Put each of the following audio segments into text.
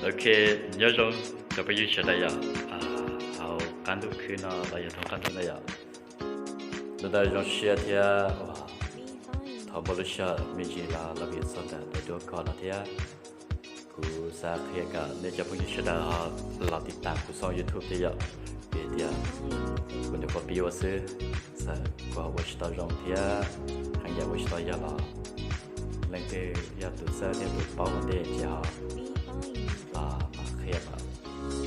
Ok, nyob zoo cov phooj ywg sawv daws yom, hauv qab ntuj khwb no los yog rau qab ntuj no yom, hnub no zoo siab thiab uas thov muaj lub sij hawm me ntsis los los vim txog ntawm daim duab koj no thiab. Kuv xav qhia kom nej cov phooj ywg sawv daws ho los tiv tam kuv xoo YouTube thiab yom, vim tias kuv nyuam qhuav pib ua xwb, txawm kuv ho ua tsis tau zoo thiab haj yam ua tsis tau yog los leej twg yog tus txawj thiab tus paub ua ntej ces ho los mam qhia,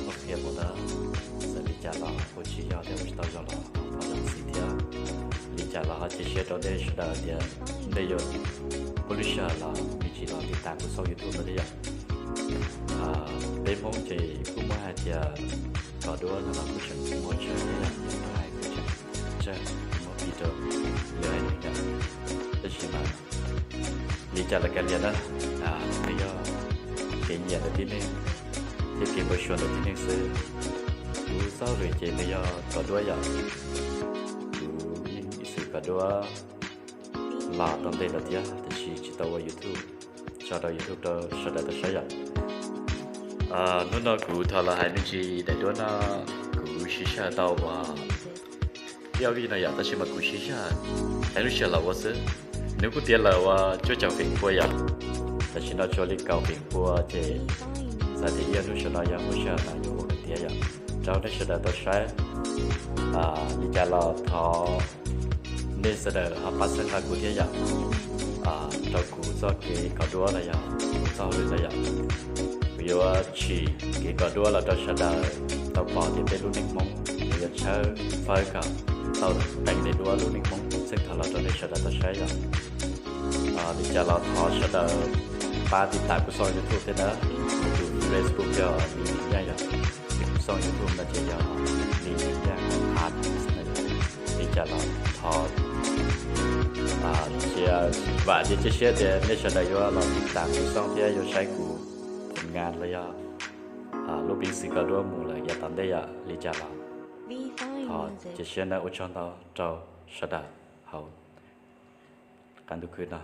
mam qhia mus ntag. Txawm li cas los kuj tsis yog thiab ua tsis tau zoo los thov zam txim thiab. Li cas los ho cia siab rau nej sawv daws tias nej yuav muaj lub sij hawm los me ntsis los tiv tam kuv xoo YouTube no thiab yom. Peb Hmoob ces kuj muab hais tias kos duab no los kuj tseem muaj tsawg thiab yom, yog hais kuj tseem tsawg, muab piv rau lwm haiv neeg yom. Tab sis mas li cas los kav liam na, nws yog kev nyiam ntawm tib neeg thiab kev npau suav ntawm tib neeg xwb. Kuv txoj hauj lwm ces nws yog kos duab yom. Kuv yeej ib txwm kos duab los tau ntev lawm thiab tab sis tsis tau ua YouTube, tso rau YouTube rau sawv daws tau saib yom. Hnub no kuv thov los hais me ntsis daim duab no, kuv siv sij hawm tau uas ib ob vij no yom, tab sis mas kuv siv sij hawm hais lub sij hawm los ua xwb. Nws kuj tiav lawm uas cuaj caum feem pua yom, tam sim no tshuav li kaum feem pua ces xav tias ib ob hnub saum no yog muaj sij hawm mas yuav ua tiav yom, rau nej sawv daws tau saib. Li cas los thov nej sawv daws ho pab txhawb nqa kuv thiab yom, rau kuv txoj kev kos duab no yom, kuv txoj hauj lwm no yom. Kuv yuav tsim kev kos duab los rau sawv daws tau pom tias peb lub neej Hmoob nws yuav tshawb fawb kom tau qee daim duab lub neej Hmoob txheej thaum los rau nej sawv daws tau saib yom. Li cas los thov sawv daws pab tiv tam kuv xoo YouTube thiab na, tus Facebook yog Lis Nyiam Nyaj yom, kuv xoo YouTube no ces yog Lis Nyiam Nyaj Art. Li cas los thov cia vam thiab cia siab tias nej sawv daws yuav los tiv tam kuv xoo thiab yuav saib kuv phoo nga los yog lub peev xwm kos duab mus lawm yav tom ntej yom. Li cas los thov cia siab na, ua tsaug ntau rau sawv daws hauv qab ntuj khwb no.